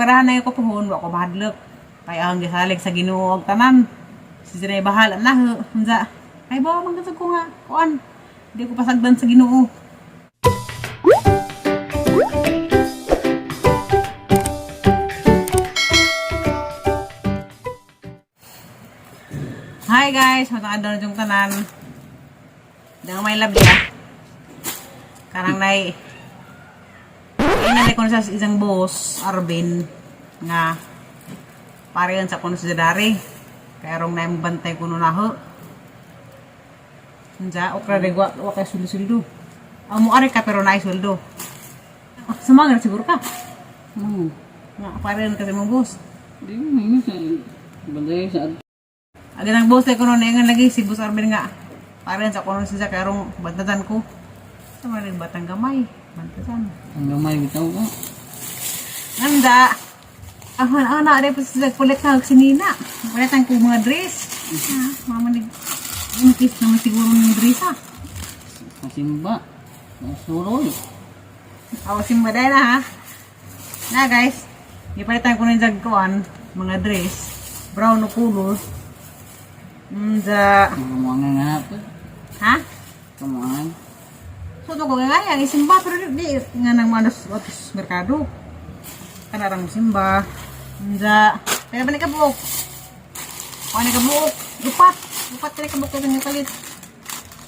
Maoperahan na ko puhon, wa ko mahadlok. Kay ang gisalig sa Ginoo og tanan. Si Sinay bahala na ho. Unsa? Ay ba man ko nga kuan. Di ko pasagdan sa Ginoo. Hi guys, matangad na yung tanan. Dang may lab ya. Karang nay inanay ko na sa isang boss, Arvin, nga parehan sa kuno sa dari. Kaya rong na yung bantay kuno na ho. Unsa, okra de wa wa kay suldo-suldo. Ang mo ka pero naay sweldo. Sumanga na siguro ka. Nga parehan kasi mong boss. Di mo may sa banday sa Agad ang boss ay kuno na ingan lagi si Boss Arvin nga. Parehan sa kuno siya kaya rong bantatan ko. Sa mga batang gamay, bantatan. Ang gamay bitaw ko. Anda. Ahon, ahon na, aray po sa kulit na sinina. Kulitan ko mga dress. Ha, mama nag inkis naman siguro ng dress ha. Kasimba. Nasuroy. Awa simba dahil na ha. Na guys, ipalitan ko ng jagkuan, mga dress. Brown na color. Unja, Kumuha nga po. ha? Kumuha. So, ko nga ang isimba, pero di, di nga nang manos atos merkado. Kanarang simba. Unja, kaya ba ni kabuok? Kuha ni kabuok. Upat. Upat ka ni kabuok kasi nga kalit.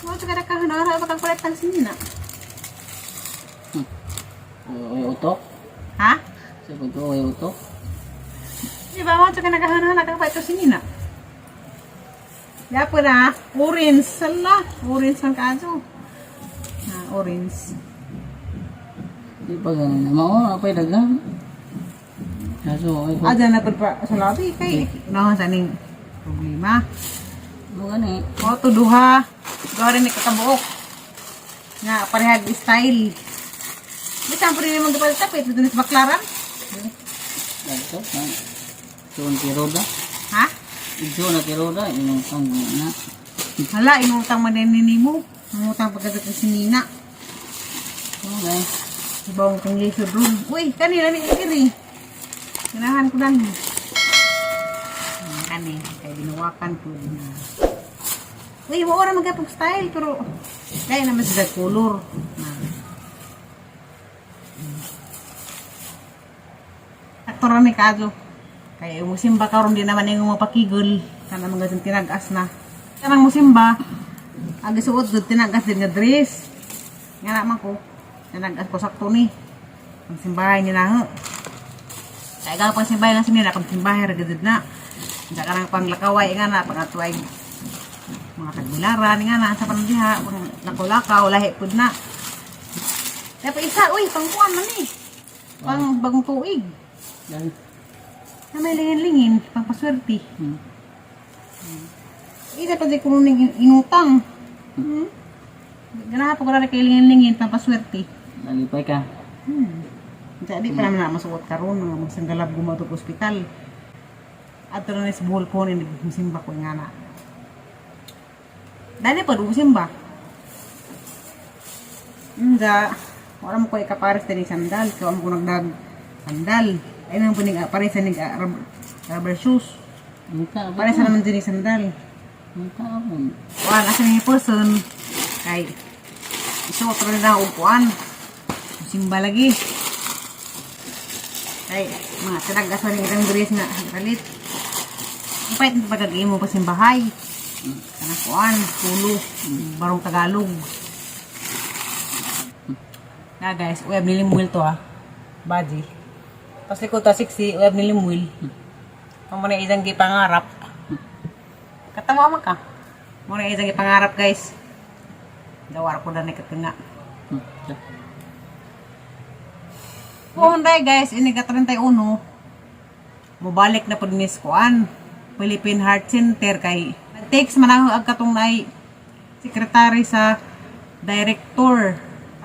Mo sa kada kahanara ba kang kulit ang sinina? Oy utok. Ha? Sa pagko oy utok. Di ba mo sa kada kahanara kang paito sinina? Yapo na, orange sala, orange ang kaso. Ah, orange. Di pa ganun. Mao apay dagan. Kaso oy ko. Ah, dyan na pud pa sa labi kay naon sa ning problema. Mo gani. O, to duha. Duha rin ni kakabuok. Nga, parehag style. Bisan pa rin naman kapal tapit. Ito na sa baklaran. Dagto. Suon tiroda. Ha? Iso na tiroda inutang na. Hala, inutang man din ni mo. Inutang pagkagat si Nina. Okay. Ibang kong lisod room. Uy, kanila ni Ikiri. Ganahan ko lang. Kani, kay binuwakan ko na. Uy, mo ora magkapag style pero kaya naman sila color. Na. Aktor ni kaso. Kaya musimba karon di naman yung mapakigol. Kana mga dyan tinagas na. Kanang musimba, agi suot doon tinagas din nga dress. Nga naman ko, tinagas ko sakto ni. Ang simbahay niya na ho. Kaya ka pang simbahay nga sinila, pang simbahay ra gud na. Unsa ka nang panglakaway nga na, pangatuay mga tagbilaran nga na sa pandiha, pang lakaw-lakaw, lahi pud na. Kaya pa isa, uy, pangkuan man ni. Pang bagong tuig. Dahil. Na may lingin-lingin, pangpaswerte. Isa pa di ko ning inutang. Ganahan po ko na kay lingin-lingin, pampaswerte. Nalipay ka. Jadi pa naman na masuot karon mga magsanggalab gumato ospital. Ato na sa buhol ko ni musimba ko nga na. Dali pa musimba. Unja, wala mo ko ikapares din sandal, kay mo ko nagdag sandal. Ay nang puning pares sa ning rubber shoes. Unta ba? Pares sa naman din sandal. Unta ba? Kuan asa ni person kay isuot ra na og kuan. Simba lagi. Kay mga tinag-asa ning itang dress nga kalit. Pait na pagkag-imo pa simbahay. Kanang kuan, tulo, barong Tagalog. Na guys, web ni Limuel to ah. Baji. Pas likod ta 60, web ni Limuel. Ang muna isang gipangarap. Katawa man ka. Muna isang gipangarap guys. Gawar ko na ni katunga. Puhon day guys, ini ka 31. Mubalik na pud ni kuan. Philippine Heart Center kay nag-text man ako ag katong nay sekretary sa director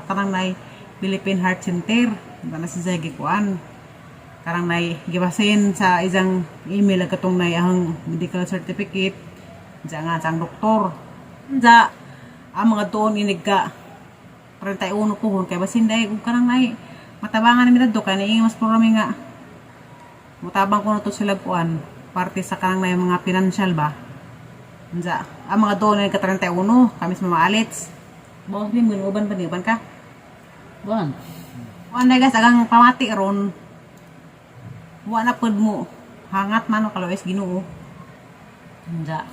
kanang nay Philippine Heart Center. Ba na si Zay kuan. Karang nay gibasin sa isang email ag katong nay ang medical certificate. Diya nga sa ang doktor. Diya, ang mga doon inig ka 31 puhon kay basin dai kung kanang nay matabangan nami dadto kay naingon mas programa nga Mutabang ko na to sila kuan parte sa kanang na yung mga financial ba. Unsa ang mga doon na ka 31 kami sa mga alits. Boss ni mo uban ba ni uban ka? Buwan. Kuan na guys, agang pamati ron. Wa na pud mo. Hangat man o kalois Ginoo. Unsa?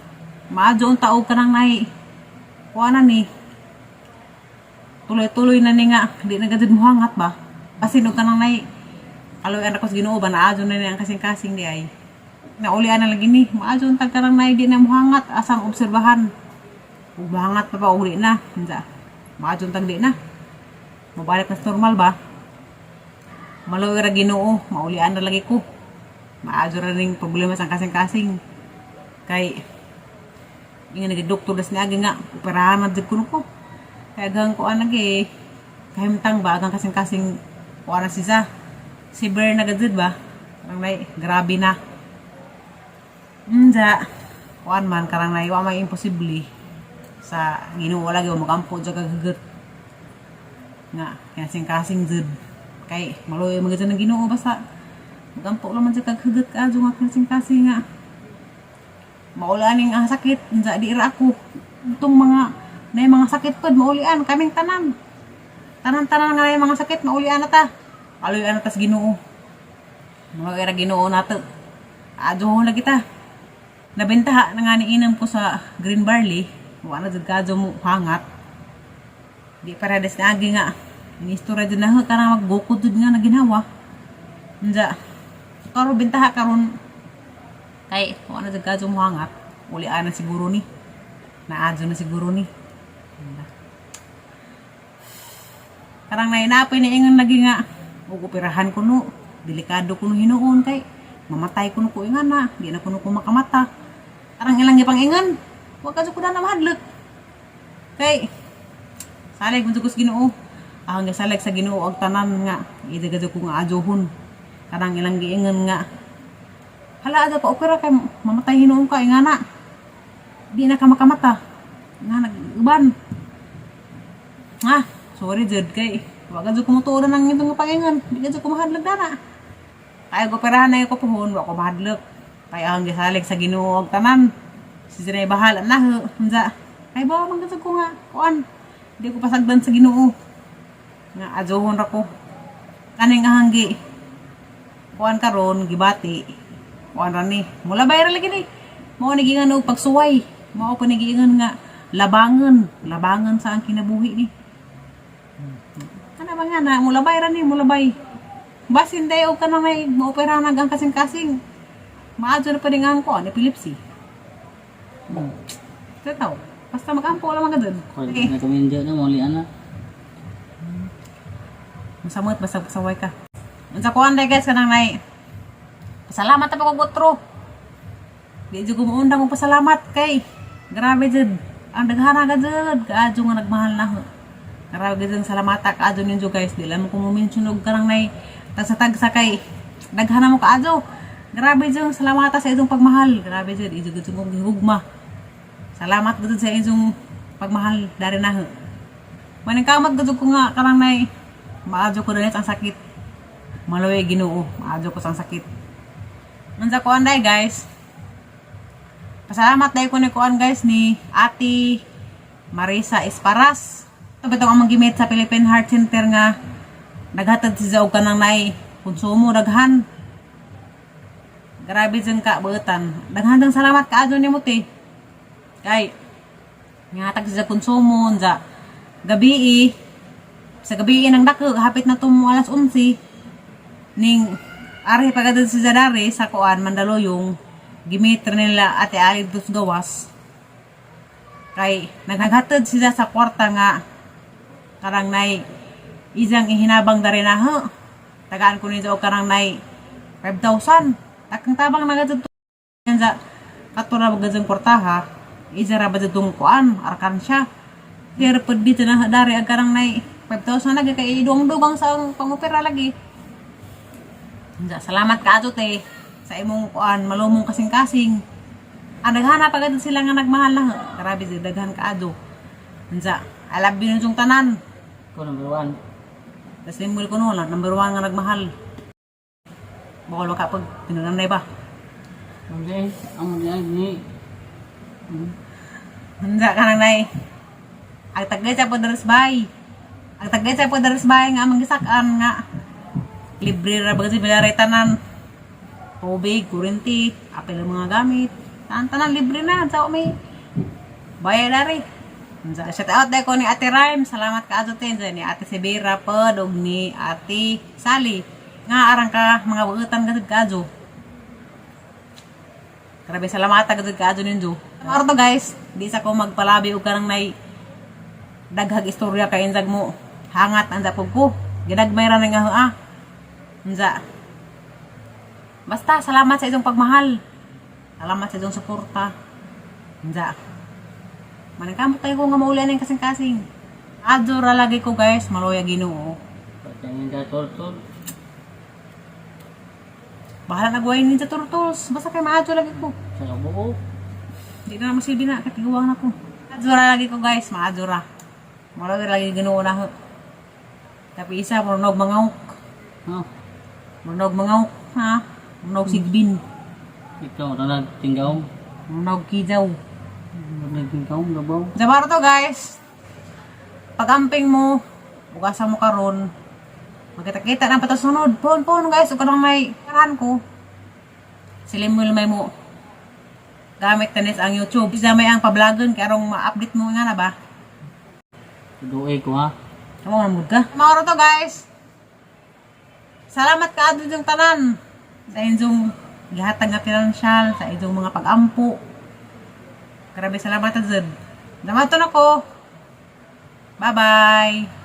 Maadyo ang taog ka nang nay. Kuan na ni. Tuloy-tuloy na ni nga di na gajud mo hangat ba. Basin og kanang nay. Kaloy anak ko sa Ginoo ba naadyo na ni ang kasing-kasing di ay. Naulian na lagi ni. Maadyo ang tag kanang nay di na mo hangat asang obserbahan. Ug mahangat pa ba uli na. Unsa? Maadyo ang tag di na. Mabalik na sa normal ba? Maluwi ra Ginoo, maulian na lagi ko. Maadyo ra ning problema sa kasing-kasing. Kay inga nagdoktor das niagi nga operahan na jud kuno ko. Kay agang ko anag eh kahimtang ba agang kasing-kasing kuan na siya. Si Bear na gajud ba? Karang nay grabe na. Unja, kuan man karang nay wa may imposible sa Ginoo lagi wa magampo jud kag hugot nga kasing-kasing jud kay maluoy man gud ng Ginoo basta magampo lang man jud kag hugot kaadyo nga kasing-kasing nga maulaan ang sakit unsa di ra ako itong mga nay mga sakit pod maulian kaming tanan tanan-tanan nga nay mga sakit maulian na ta kaluyan na ta sa Ginoo. Maluoy ra Ginoo nato, adyo lagi ta nabentaha na nga ni inom ko sa green barley. Wa na jud kadyo mo hangat. Di paredes na agi nga ni istorya jud na karang magbukod jud nga na ginhawa. Unja karon bentaha karon kay wa na jud kadyo mo hangat. Ulian na siguro ni, naadyo na siguro ni. Karang nainapoy ni ingon lagi nga ug operahan ko no, delikado kuno hinuon kay mamatay kuno ko ingan na di na kuno ko makamata. Karang ilang gipang ingon wa ka jud ko na mahadlok kay salig man jud ko sa Ginoo. Ang gisalig sa Ginoo og tanan nga ida jud ko nga adyohon. Karang ilang giingon nga hala adyo pa opera kay mamatay hinuon ka ingana, di na ka makamata nga nag-uban. Ah, sorry jud kay wa ka jud kumutuo na ng itong pangingon. Di ka jud ko mahadlok dana. Kay operahan na ko puhon, wa ko mahadlok. Kay ang gisalig sa Ginoo og tanan. Si Zinay bahala na ho. Unsa? Kay ba man jud ko nga kuan. Di ko pasagdan sa Ginoo. Nga adyohon ra ko. Kaning ahanggi kuan karon gibati. Kuan ra ni. Mula bayra lagi ni. Mao ni giingon og pagsuway. Mao pa ni giingon nga labangan, labangan sa ang kinabuhi ni. Ana ba nga na mulabay ra ni, mulabay. Basin day og kanang may maoperahan ang kasing-kasing. Maadyo na pa din ang kuan epilepsy. Tataw. Basta magampo lang mga dun. Kaya Okay. na kami na maulian na. Masamot basta pasaway ka. Unsa kuan day guys kanang nay. Pasalamat ta ko gutro. Di jud ko muundang og pasalamat kay grabe jud. Ang daghana ka jud, kaadyo nga nagmahal na ho. Grabe jud ang salamata kaadyo ninyo guys. Di lang mo ko mo-mention og kanang nay tagsa-tagsa kay daghana mo kaadyo. Grabe jud ang salamata sa inyong pagmahal. Grabe jud, ijo jud kong gihugma. Salamat gud sa inyong pagmahal dari na ho. Maningkamot gud ko nga karang nay maadyo ko dali ang sakit. Maluwi Ginoo, maadyo ko sang sakit. Unsa ko anday guys. Pasalamat dahil ko ni kuan guys ni Ate Marisa Esparas. Ito ba itong among gimit sa Philippine Heart Center nga naghatad si og kanang nay konsumo daghan. Grabe jud ka buutan. Daghan dang salamat kaadyo nimo te. Kay ngatag siya konsumo unsa gabi eh. Sa gabi nang dako hapit na tumo alas 11 ning ari pagadud si Zadari sa kuan Mandaluyong gimit nila Ate Ali dos gawas kay naghatod sila sa kwarta nga karang nay isang ihinabang dari na ho tagaan ko ninyo og karang nay 5,000 takang tabang nagadud yan sa katura ba gadzang kwarta ha isa ra ba dong kuan arkansya pero pud dito na dari ag karang nay 5,000 lagi kay iduang-dugang sa pangopera lagi. Unsa, salamat ka te sa imong kuan malumong kasing-kasing. Ang daghana pa gud sila nga nagmahal na. Grabe jud daghan kaadto. Unsa, I love you yung tanan. Ko number 1. Tas limol ko noon, number 1 nga nagmahal. Bawal ka pag tinanay ba? Hindi, ang mga ni. Unsa ka nang nay? Ang tagay sa Poderos Bay. Ang tagay sa Poderos Bay nga among gisak-an nga libre ra ba kasi bilaray tanan. Tubig, kuryente, apil ang mga gamit. Tanan tanan libre na sa may bayad dari. Unsa, shout out dai ko ni Ate Rhyme. Salamat ka ato ten ni Ate Severa pod ug ni Ate Sally. Nga arang ka mga buutan ka kadyo. Grabe, salamat agad kaadto ninyo. Ano to, guys, di sa ko magpalabi og karang nay daghag istorya kay insag mo hangat ang zapog ko. Ginagmay ra na nga ah. Unsa. Basta salamat sa inyong pagmahal. Salamat sa inyong suporta. Unsa. Maningkamot tayo ko nga maulan ng kasing-kasing. Adyo ra lagi ko, guys, maloya Ginoo. Patangin ka tortol. Bahala na guwain Ninja Turtles. Basta kay maadyo lagi ko. Sa kabuo. Hindi na masilbi na, katiguang na ko. Maadura lagi ko, guys, maadura. Mura lagi Ginoo na ho. Tapi isa, murnog mangauk. Ha? Murnog mangauk, ha? Murnog sigbin. Ikaw, talag tinggaw. Murnog kijaw. Talag tinggaw, gabaw. Zabaro to, guys. Pagamping mo, ugasan mo karon. Magkita-kita ng patasunod. Pon, pon, guys, ug kanang may karan ko. Silimul may mo. Gamit tanis ang YouTube. Isa may ang pablagon kay arong ma-update mo nga na ba? Duay ko ha. Tama na mood ka. Mauro to, guys. Salamat ka adto yung tanan sa inyong gihatag nga pinansyal, sa inyong mga pag-ampo. Grabe, salamat azud. Namaton ako. Bye-bye.